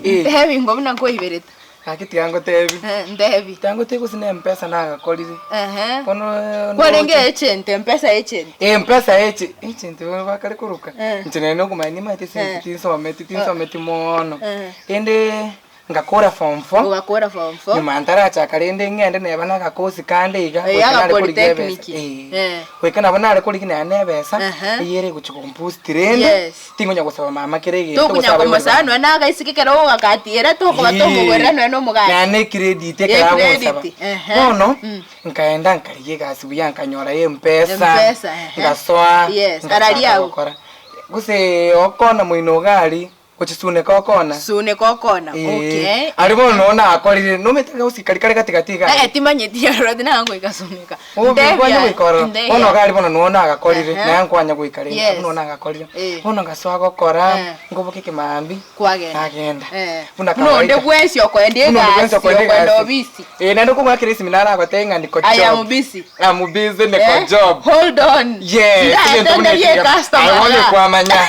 Ntebi ingo buna nkoiberete. Gaki tiga ngotebi. Eh, ntebi. Tiga ngotebi gose na mpesa nagakorire. Ehe. Bono Kwarenge ndoche- agent, mpesa agent. Eh, mpesa agent, agent bono bakare koroka. Eh. Inche nere nokomanya nimanyete ase Eh. tinsometi, tinsometi mono. Eh. Rende ngakora form four, Ogakora form four. nyuma ntarachaka rende ng'ende neba na agakosi kande iga, Eh, goika aga nare korigia ebesa. polytechnic. Eh. Eh. Goika nabo nare korigia nonye na ebesa, Aha. eyio ere gochia komboost rende, Yes. Tinkonya gosaba mama kera egento, Tokonya gose abaibori komosaa bane. nonya na agaiseke ekero ogakatiera tokoba tomogorera nonya na omogati. Nonya na ecredit ekero agonsaba. Ecredit, ehe. Bono, Mm. nkaenda nkarigia egasi buya nkanyora mpesa, Mpesa, ehe. ngasoa, Yes, ngachaka araria agwo. gokora. Gose okona moino iga aria, gochisuneka okona. Suneka okona, Eeh, okay. aria bono noo nakorire, nomanyete gose karia kare gatigati iga Eh, aria. timanyeti aroro tinagoika suneka. Obe Ntebia nkwanya aye, goika ororo, ntebia bono aye. iga aria bono noo nagakorire, Ehe. naye nkwanya goika rende, Yes. abwo noo nagakorire. Eh. Bono ngasoa gokora, Eh. nkoboka ekemaambia, Kwagenda. nagenda. Eh. Buna Buna onde kawaida. bwensi okoenda Buna onde bwensi egasi, okoenda okoenda egasi. obisi. Eh, naende okong'akera esimi naro agotebia ng'a niko I am job. busy. I'm busy niko Eh? job. Hold on. Yes, egento buna Ndatenderie ekio. customer Aye bono iga. kwamanya.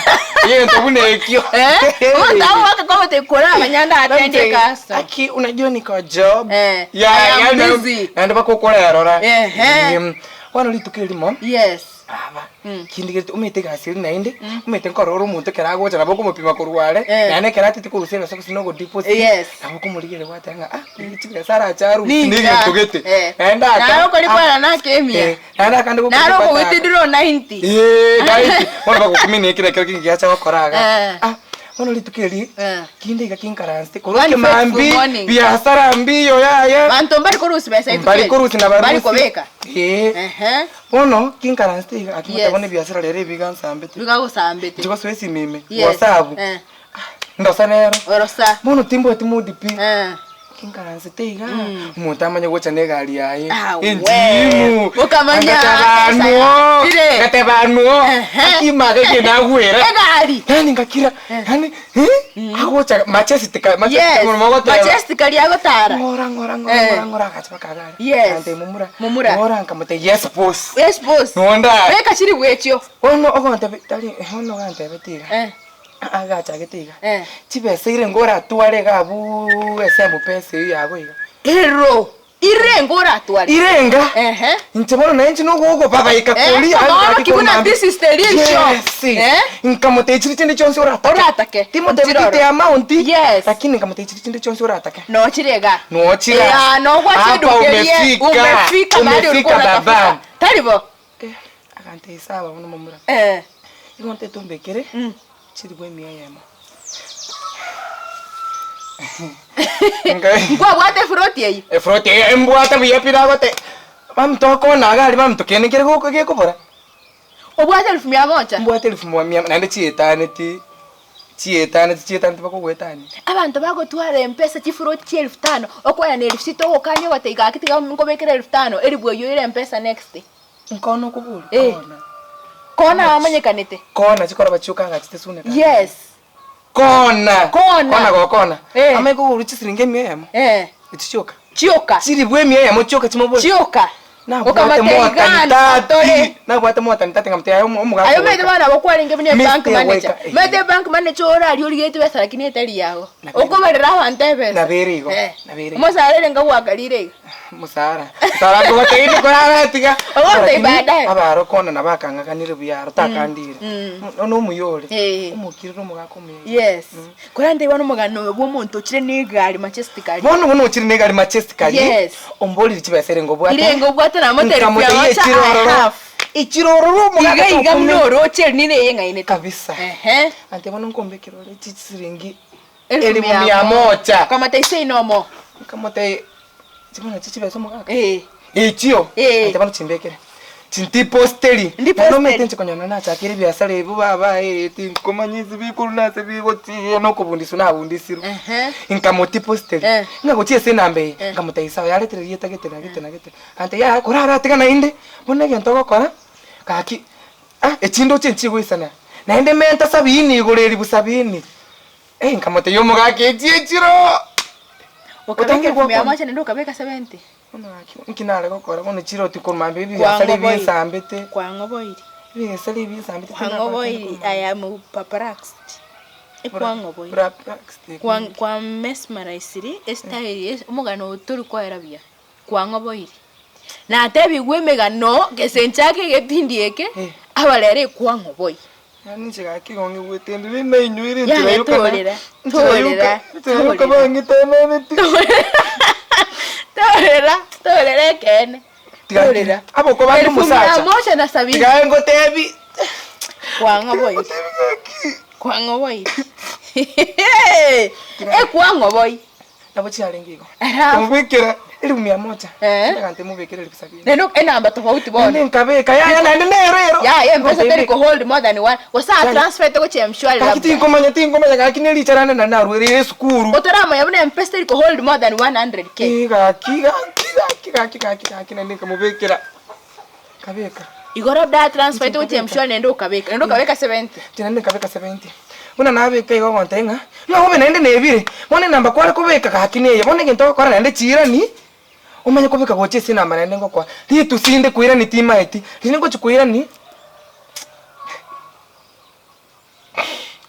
Egento buna ekio. Eh? Omonto agoaka kogote koramanya ndatendie customer. Aki unajua niko job. Eh, Yeah, I am yaani busy. Naende bakokorerora. Ehe. Em, Bono rituko erimo. Yes. Aba, kindigereti omanyete egasi eria naende, omanyete nkorora omonto ekero agocha nabo okomopima korwa are, Eh. naende ekero atete korusia ebesa gose na ogodeposit, Yes. nabo okomorigereria gwateba ng'a ah, riria chibesa arache arusie Ninga. na egento gete. Eh. Naende aka Naro okorikwana na akemia. Eh, naende akande Naro gokorikwata aka. okowithdraw 90. Eh, 90. Bono bagokumina ekero ekero kinki giacha gokora iga. Eh. Ah, bono rituko eri, Eh. kinde iga kinkaransete korwa One ekemambia, fateful morning. biasara mbiyo yaya. Banto mbari korusia besa rituko Mbari eri. korusia na Mbari barusie. kobeka. Eh. Ehe. Bono kinkaransete iga, aki Yes. ngotabona ebiasara rero ebi iga nsambete. Bigagosambete. Inche gosoa esimi ime, Yes. WhatsApp, Eh. ndosa nero. Orosa. Bono timbwati mood pi. Eh. Kinkaransete iga, omonto amanye gocha na egari yaye, Ah, we. enchimu. Okamanya, Ngateba anuo, Bire. ngateba anuo, Ehe. aki maka eke nagwera. Egari. Yaani ngakira, yaani eh, agocha machesti ka, machesti Yes. mono mogoteba. Machesti karia agotara. Ng'ora ng'ora ng'ora Eh. ng'ora ng'ora agacha mpaka iga aria. Yes. Akantebia momura. Momura. Ng'ora nkamotebia yes boss. Yes boss. Nonde aye. Beka chiri bwechio. Bono ogontebia tari bono ogantebetie iga. Eh. Agachagete iga. Eh. Chibesa ire oratware iga abuuuu ase emupesa eywo yago iga. Ero. Irenga oratware. Irenga? Ehe. Inche bono naye inche nogogobabaika Eh, koria komaorokia yaani gaki buna komambia. this is the real shop. Yes. Eh? Nkamotebia chiri chinde chionsi oratake. Oratake. Timotebeti Nchiroro. the amount. Yes. Lakini nkamotebia chiri chinde chionsi oratake. Nochire iga. Nochire. Yeah, nogwacha Hapa eduka eria. umefika. Umefika mahali ulikuwa Umefika baba. unatafuta. Tari bo? Eh, agantebia sawa bono momura. Eh. Igo ntete ombekere Mm. chilifu emia eyemo. Nkai- Nkwabwate efuroti eyio? Efuroti eye embwate buya pi nagote baminto okona iga aria baminto kende nkere goko gekobora. Obwate elfu mia moja? Mbwate elfu mia naende chietaneti chietaneti chietaneti bakogoetania. Abanto bagotwara empesa chifuroti chia elfu tano, okoeana elfu sita ogokania ogoteba gaki tiga nkobekere elfu tano, elifu eyio ere mpesa next. Nkona okobori Eh. kona. Kona amanyekanete. Kona chikoroba chioka agachete suneka. Yes. Kona. Kona. Kona gokona. Eh. Amanye kogorwa chisiringi emia eyemo. Eh. Echi chioka. Chioka. Chiribu emia eyemo chioka chimobori. Chioka. Nabwate Okamata mwatani igana, tati. atore. Nabwate mwatani tati nkamotebia aye omo- omogaka Aye omanyete goika. bono nabo kwarenge buna Mr. ebank manager. Goika, eh. Omanyete ebank manager oraria origete ebesa lakini etari yago. Nabere. Okobarera abanto ebesa. Nabere igo, Eh. nabere igo. Omosara ere ngagwakarire iga. Mosara, mosara nkogotebia inde koraratiga. Ogontebia Lakini baadaye. abaro kona nabo akang'akanire buya aro takandire. Mm. Nonya omuya ore, Eh. omokirire omogaka omuya iga. Yes. Korende bono omogano oyo bwa omonto ochire na egari majestically. Bono buna ochire na egari majestically, Yes. omborire chibesa ere ngobwate. Ire ngobwate namotebia Nkamotebia ocha echire I ororo. have. Echire ororo omogaka Iga iga buna tokumenya. oroche eri nire eyeng'ainete. Kabisa. Ehe. Ante bono nkombekera ore chisiringi Elfu elifu mia mia moja. Nkamotebia say no more. Nkamotebia chibesa nachi chibesa omogaka. Eh. Echio, Eh. ante bono chimbekere. Chintipositeri. Ndiposteri. Naende omanyete inche konyora nachakire ebiasara ebi baba eh, tinkomanya ase bikorwa na ase bigochiria na okobundiswa nabundisirwe. Ehe. Nkamotipositeri, Eh. ng'a gochia ase enamba eye, Eh. nkamotebia sawa yaretire rieta gete na gete na gete. Agantebia yaya koraratiga naende, bono egento ogokora, gaki ah echinde oche nchigoisana, naende menta sabini igoro elifu sabini. Eh, nkamotebia omogaka echi echiro! Okabeka Otange elfu mia gwakwana. moja naende okabeka 70. Bono gaki nki nare gokora bono chiroti korwa mambia ebiasara ebi Kwang'oboiri. nsambete. Kwang'oboiri. Ebiasara ebi nsambete tinakora kende Kwang'oboiri korwa I mambia. am perplexed. Ekwang'oboire. Bra plastic. Kwa kwa mesmerisiri estyle ye omogano oyo tori koera buya, kwang'oboire. Natebigwe emegano gese nchake egepindi eke, Eh. abarere ekwang'oboi. Yaani inche gaki igo ng'igwete ndire nainyoire Yaya nchera yoka na- torera, nchera yoka- torera, nchera yoka torera. bang'etananeti. Torera, torera ekeene, Tiga- torera. Aboko bande Elfu mia omosacha. moja na sabini. Tiga ngotebi. Kwang'oboire. Ngotebi gaki. Kwang'oboire. Ekwang'oboi. Nabo chiarenge igo. Alafu. Nkamobekera elifu mia moja. Eh. Ndagante mobekere elifu sabini. Naende enamba tofauti bono. Naende nkabeka yaya naende nero ero. Yaya mpesa teri ko hold more than one. Gose a transfer ete gochia mshwari Gaki labda. tinkomanya tinkomanya gaki ne richa rande nari narwerire esukuru. Otoramanya buna mpesa teri ko hold more than 100k. Eh gaki gaki gaki gaki gaki gaki naende nkamobekera. Nkabeka. Igo labda a transfer ete gochia mshwari naende okabeka. Naende okabeka 70. Inche naende nkabeka 70. Buna nabeka igo ogontebia ng'a, ng'a obe naende nebire, bono enamba kware kobeka gaki neye, bono egento ogokora naende chiirani, omanye kobeka gocha ase enamba naende ngokoa. Ritusi inde koirani timaeti, riria ngochia koirani,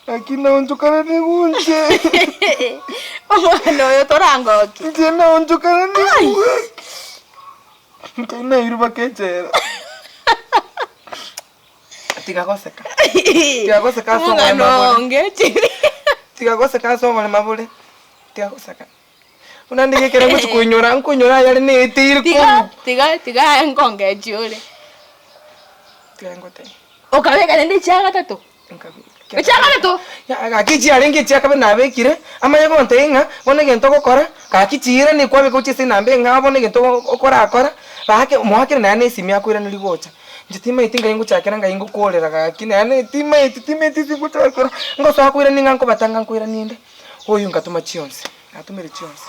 gaki naonchokana nigunche. Omwana oyo torangoki. Inche naonchokana nigunche. Nkai nairwe mpaka echela. Tiga goseka. Tiga goseka ase Omong'ana oborema bore. onge chiri. Tiga goseka ase oborema bore. Tiga goseka. Buna ndege ekero ngochi koinyora, nkoinyora ayare neeteire Tiga koru. tiga tiga aye nkongechi ore. Tiga ngotebie. Okabeka naende echiaga gatato. Nkabeka. Echiaga gatato. Ya gaki chiarenge echiakabe nabekire, amanye gontebia ng'a bono egento ogokora, gaki chiirani kwabeka gochia ase enamba eng'ao bono egento okorakora, gaki moakere naende na esimi akoiraneria gocha. Inche timaeti ngai ngochakera ngai ngokorera gaki naende timaeti timaeti ase ngochakera, ngosoa koirania ng'a nkobatanga nkoirania inde, oyo ngatoma chionsi, natomire chionsi.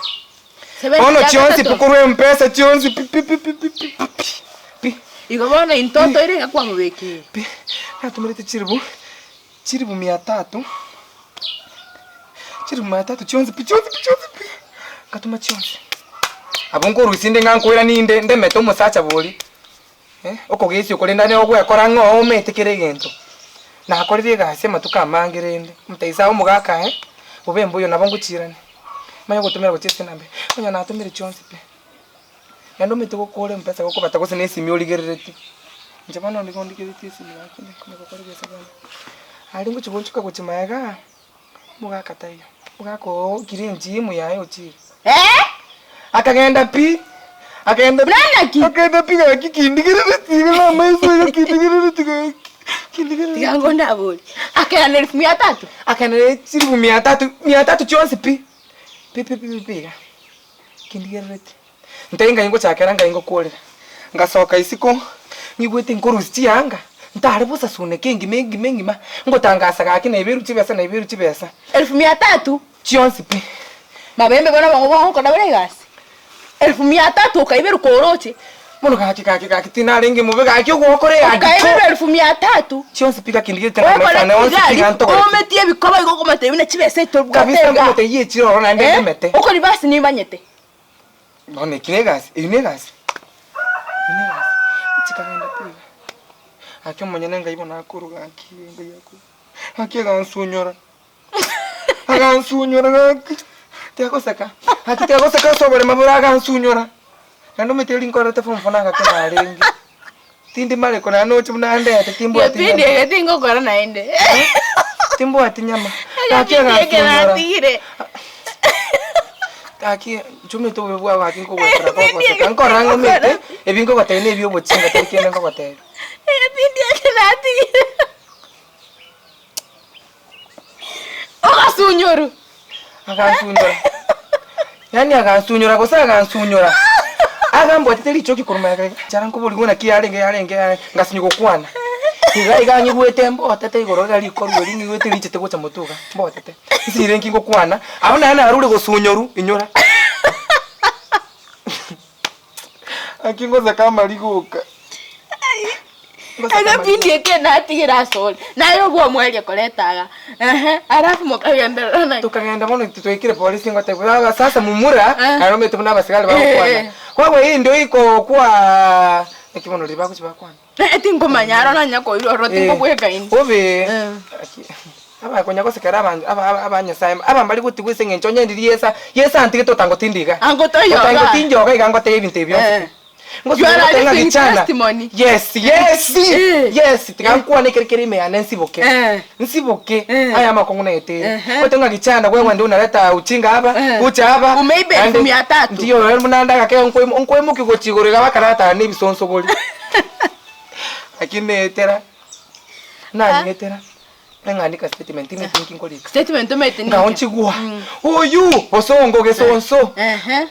Bono chionsi pi korwa mpesa chionsi pi pi pi pi pi pi pi pi. Igo bono intwe otoire iga kwamobekeire. Pi, natomerete chiribu, chiribu mia tatu, chiribu mia tatu chionsi pi chionsi pi chionsi pi, ngatoma chionsi. Abwo nkorusia inde ng'a nkoirania inde ndemete omosacha boria. Okogesia oko rende nigo gwekora ng'a oomete kera egento, nakorire egasi amatuko amange rende, omotebi sawa omogaka aye, bobe mbuya nabo ngochiirane, manye gotomera gochia ase enamba eye, onye natomire chionsi pi, naende omanyete gokora mpesa gokobata gose na esimi origereretie, inche bono nigo ndigereretie esimi gaki nkonya gokora ebiasara biane. Aria ngochia goonchoka gochia magega, omogaka taiyo, omogaka oo okire enchimu yaye ochire. Akagenda pi, akagenda pi, Buna naki? akagenda pi gaki kindigerereti iga na amaiso iga kindigerereti gaki, kindigerereti. Tiga ngondaborie. Akairana elfu mia tatu? Akairana chilifu mia tatu, mia tatu chionsi pi, pi pi pi pi iga, kindigerereti. Ntai ngai ngochakera ngai ngokorera, ngasoka isiko, nyigwete nkorusia chianga, ntare bosa suneka engima engima engima, ngotangasa gaki naiberwe chibesa naiberwe chibesa. Elfu mia tatu? Chionsi pi. Mabembe bono abang'u bagokora bare egasi. Elfu mia tatu okaiberwa koroche. Bono gaki gaki gaki tinarenge mobe gaki ogokora eyadiko. Okaiberwa elfu mia tatu. Chionsi pi gaki ndigete na maisha ane onsi pi iga ntogoreti. Ometie ebikoba igo okomotebia buna chibesa echi tobwate Kabisa igaa. nkomotebia echire ororo naende ndemete. Okoribasi nimanyete. Bono eki negasi, eyio negasi, eyio negasi. Chikagenda pi iga. Gaki omonyene ngai bono akoruga gaki ngai akoruga. Gaki agansunyora. Agansunyora gaki, tiga goseka, gaki tiga goseka ase oborema bore agansunyora, naende omanyete riria nkorete form four nagake narenge, tindi mareko naende noche buna andete timbwati Kepindi nyama, eke tingokora naende. timbwati nyama, gaki Egepindi eke agansunyora. natigire. Gaki inche omanyete obobe bwao gaki nkogwekora kogoseka, nkorora ng'a omanyete, ebi nkogotebia na ebi obochinga tari kende nkogotebia. Egepindi eke natigire. Ogasunyoru. Agansunyora. Yaani agansunyora gose agansunyora. Agambwatete richoki korwa magega iga, nchara nkoborigwe naki yarenge yarenge yarenge, ngasinywa gokwana. Iga iga nyigwete mbotete igoro iga rikorwa eri nyigwete richete gocha motwe iga, mbotete. Nsire nki ngokwana, abwo naende narure gosunyorwa, inyora. Naki ngoseka amarigoka. Ngoseka amarigoka. Egepindi eke natigire asore, naye obwo omwerie koreta iga, ehe, alafu mokagenderera naki. Tokagenda bono twaikire polisi ngotebia baba sasa mumura Eh. naende omanyete buna abasigari bagokwana. Eh. Kwagwa hii ndio iko kwa naki bono riria bagochia bakwana. Tinkomanya aro nanya koirwa ororo Eh, tinkobweka inde. Obe Eh. Aki. Abakonya gosekera abanto aba aba aba Nyasaye aba mbari gotigwa ase eng'encho onye ndiri Yeso Yeso antigete otango tindi iga. Ango toiyo Otango igaa. tinyoga iga ngotebia ebinto ebi bionsi Eh. pi. Ngosubira You are a goteba ng'a living gichana. testimony. Yes, yes, Eh. yes, tiga nkwane ekere kere ime yane nsiboke. Eh. Nsiboke, Eh. aya amakong'u naeteire. Ehe. Gote ng'a gichana bwegwende unaleta ujinga hapa, Eh. kucha hapa. Umeiba elfu naende mia tatu. Ndiyo, buna ande agake nkoimo nkoimokia gochia igoro iga bakaratana na ebisonsogori. Lakini naetera, nanyetera. Nang'andika statement timeti inki nkorika. Statement omanyete ninki? Ngao nchigwa. Oyu bosongo gesonso. Ehe.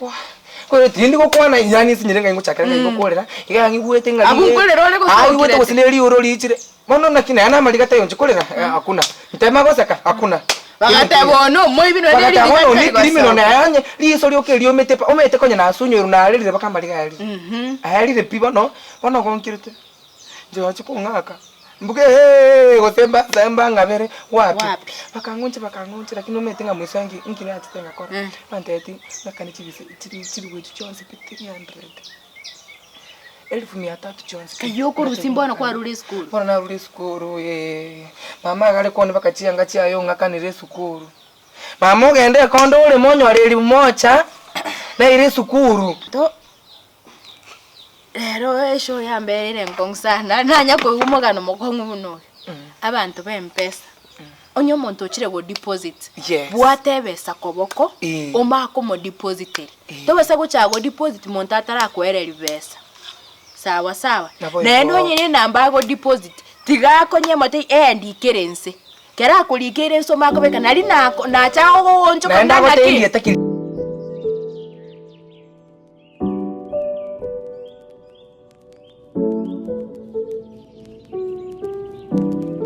Kore tindi gokwana yani nsinyire ng'ai ngochakera ng'ai ngokorera. Iga yang'igwete ng'a Abwo nkorera ore gose Ah, igwete okirete? gose ne riuro riichire. Bono naki naye namariga taiyo nchikorera? Hakuna. Ntema goseka? Hakuna. Bagateba one omoibi nonye Bagateba riria bono ritari one criminal gosoka. naye onye riso rioka eriomete pa omanyete konya nasunyoirwe narerire mpaka amariga ayarire. Ayarire pi bono, bono gonkirete. Inche bachia kong'aka, mbuge eeh gose mbasae mbang'abere, wapi? Wapi? Bakang'oncha bakang'oncha lakini omanyete ng'a mwiso nki nki nachete ngakora, Eh. bantebetie ng'akane chibesa chiri chiribu echio chionsi pi 300, elfu mia tatu chionsi pi. Kayio okorusia mbono kwarure esukuru. Bono narure esukuru eh, mama iga are koni mpaka chianga chiaye ong'akanere esukuru. Mama ogende ekonda oreme onyore elifu moja, naire esukuru. To. Rero eshow yambereire enkong'u sana, nanya koigwa omogano omokong'u buna oyo. Abanto ba mpesa, onye omonto ochire go deposit, Yes. bwata ebesa koboko, Eh. omanye komodepositeri. Eh. Tobasa gochaka go deposit monto atarakoereria besa, sawa sawa. Nabo Naende igo. onye ne enamba ago deposit, tiga akonye mote eyandikere inse, kera akorikeire inse omanye kobeka nari nako nacha gogoonchoka Naende buna agotebia ng'aki. etaki.